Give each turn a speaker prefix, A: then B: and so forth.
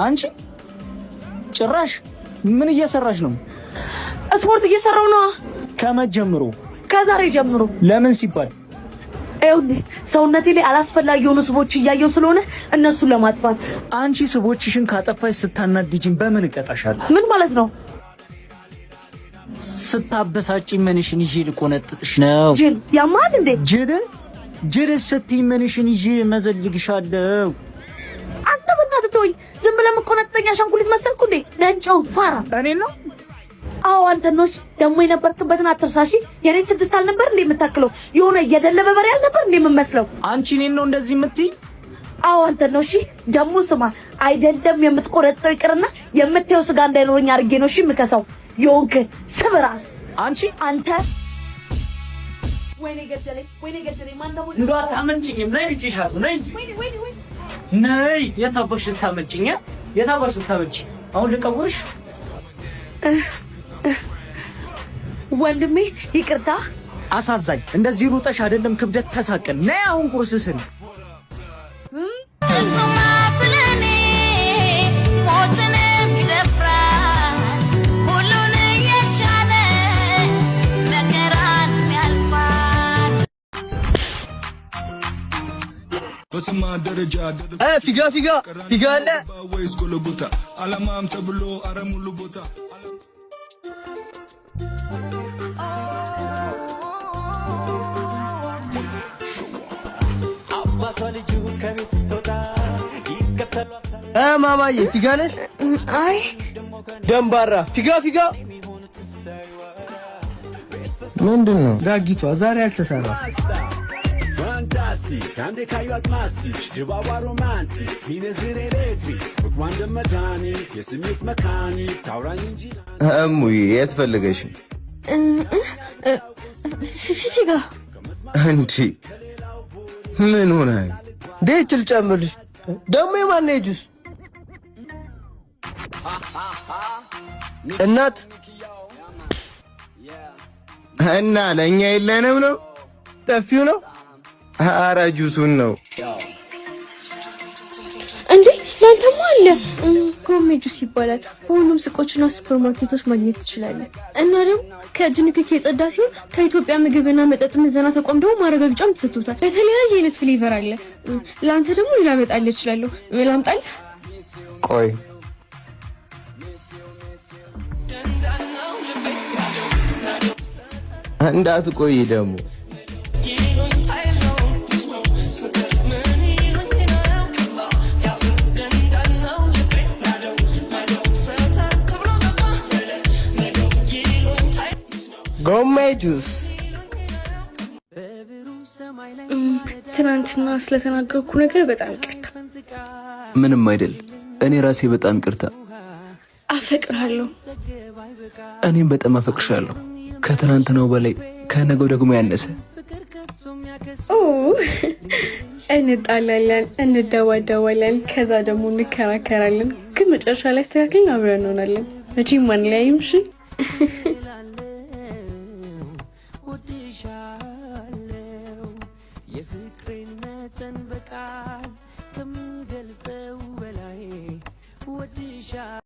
A: አንቺ ጭራሽ ምን እየሰራሽ ነው?
B: ስፖርት እየሰራው ነው።
A: ከመቼ ጀምሮ?
B: ከዛሬ ጀምሮ።
A: ለምን ሲባል?
B: ይኸውልህ፣ ሰውነቴ ላይ አላስፈላጊ የሆኑ ስቦች እያየው ስለሆነ እነሱን ለማጥፋት።
A: አንቺ ስቦችሽን ካጠፋሽ ስታናድጂኝ በምን እቀጣሻለሁ?
B: ምን ማለት ነው?
A: ስታበሳጪ ምንሽን ይዤ ልቆነጥጥሽ ነው።
B: ጅል፣ ያማል እንዴ?
A: ጅል ጅል ስትይ ምንሽን ይዤ መዘልግሻለሁ።
B: አንተ በእናትህ ተወኝ። ዝም ብለህ የምትቆነጥጠኝ አሻንጉሊት መሰልኩ እንዴ? ነንጨው ፋራ።
A: እኔ ነው?
B: አዎ፣ አንተ ነው። ደግሞ የነበርክበትን አትርሳሺ። የኔ ስድስት አልነበር እንዴ የምታክለው? የሆነ የደለበ በሬ አልነበር እንዴ የምመስለው?
A: አንቺ እኔን ነው እንደዚህ የምትይ?
B: አዎ፣ አንተ ነው። እሺ፣ ደግሞ ስማ፣ አይደለም የምትቆረጠው ይቅርና የምታየው ስጋ እንዳይኖረኝ አድርጌ ነው እሺ የምከሳው። የሆንክ ስብ ራስ።
A: አንቺ።
B: አንተ፣ ወይኔ ገደለኝ፣ ወይኔ ገደለኝ። ማን ደግሞ
A: እንደው አታመንጭኝም። ነይ ብዬሻለሁ። ነይ እንጂ።
B: ወይኔ ወይኔ ወይኔ።
A: ነይ። የታባሽ ልታመንጭኝ? የታባሽ ልታመንጭ? አሁን ልቀውርሽ።
B: ወንድሜ፣ ይቅርታ።
A: አሳዛኝ። እንደዚህ ሩጠሽ አይደለም ክብደት ተሳቀን። ነይ አሁን ቁርስ ስሪ።
C: እሱማ ስለኔ ሞትንም ይደፍራል፣ ሁሉን እየቻለ መከራን ያልፋል።
D: በስማ ደረጃ
E: ፊጋ ፊጋ ፊጋ አለ።
D: ወይስ ጎለጎታ አላማም ተብሎ አረ ሙሉ ቦታ።
E: ማማዬ፣ ፊጋ ነሽ?
F: አይ።
E: ደንባራ፣ ፊጋ ፊጋ።
G: ምንድን ነው?
E: ዳጊቷ ዛሬ አልተሰራ።
H: Fantastic፣ አንዴ ካዩት ማስቲክ፣ ድባቧ romantic፣ ሚነዝር ኤሌክትሪክ፣ ፍቅሯ እንደ መድኃኒት፣ የስሜት መካኒክ፣ ታውራኝ እንጂ።
G: እሙዬ፣ የት ፈልገሽ?
F: ፊጋ።
G: እንዲ ምን ሆነ?
E: ዴች ልጨምርልሽ። ደግሞ የማን ነው ጁስ? እናት።
G: እና ለእኛ የለንም ነው?
E: ጠፊው ነው።
G: አረ ጁሱን ነው።
F: እንዴ፣ ለአንተማ አለ። ጎሜ ጁስ ይባላል። በሁሉም ሱቆችና ሱፐርማርኬቶች ማግኘት ትችላለህ። እና ደግሞ ከእጅ ንክኪ የጸዳ ሲሆን ከኢትዮጵያ ምግብና መጠጥ ምዘና ተቋም ደግሞ ማረጋገጫም ተሰጥቶታል። በተለያየ አይነት flavor አለ። ለአንተ ደግሞ ላመጣልህ እችላለሁ። ላምጣልህ?
G: ቆይ። እንዳትቆይ ደግሞ።
E: ጎሜ ጁስ።
F: ትናንትና ስለተናገርኩ ነገር በጣም ይቅርታ።
I: ምንም አይደል። እኔ ራሴ በጣም ይቅርታ።
F: አፈቅርሃለሁ።
I: እኔም በጣም አፈቅርሻለሁ። ከትናንትናው በላይ፣ ከነገው ደግሞ ያነሰ።
F: ኦ፣ እንጣላለን፣ እንደባደባለን፣ ከዛ ደግሞ እንከራከራለን። ግን መጨረሻ ላይ አስተካክለን አብረን እንሆናለን። መቼም አንለያይም። እሺ?
J: የፍቅሬን መጠን በቃል ከምገልጸው በላይ ወድሻ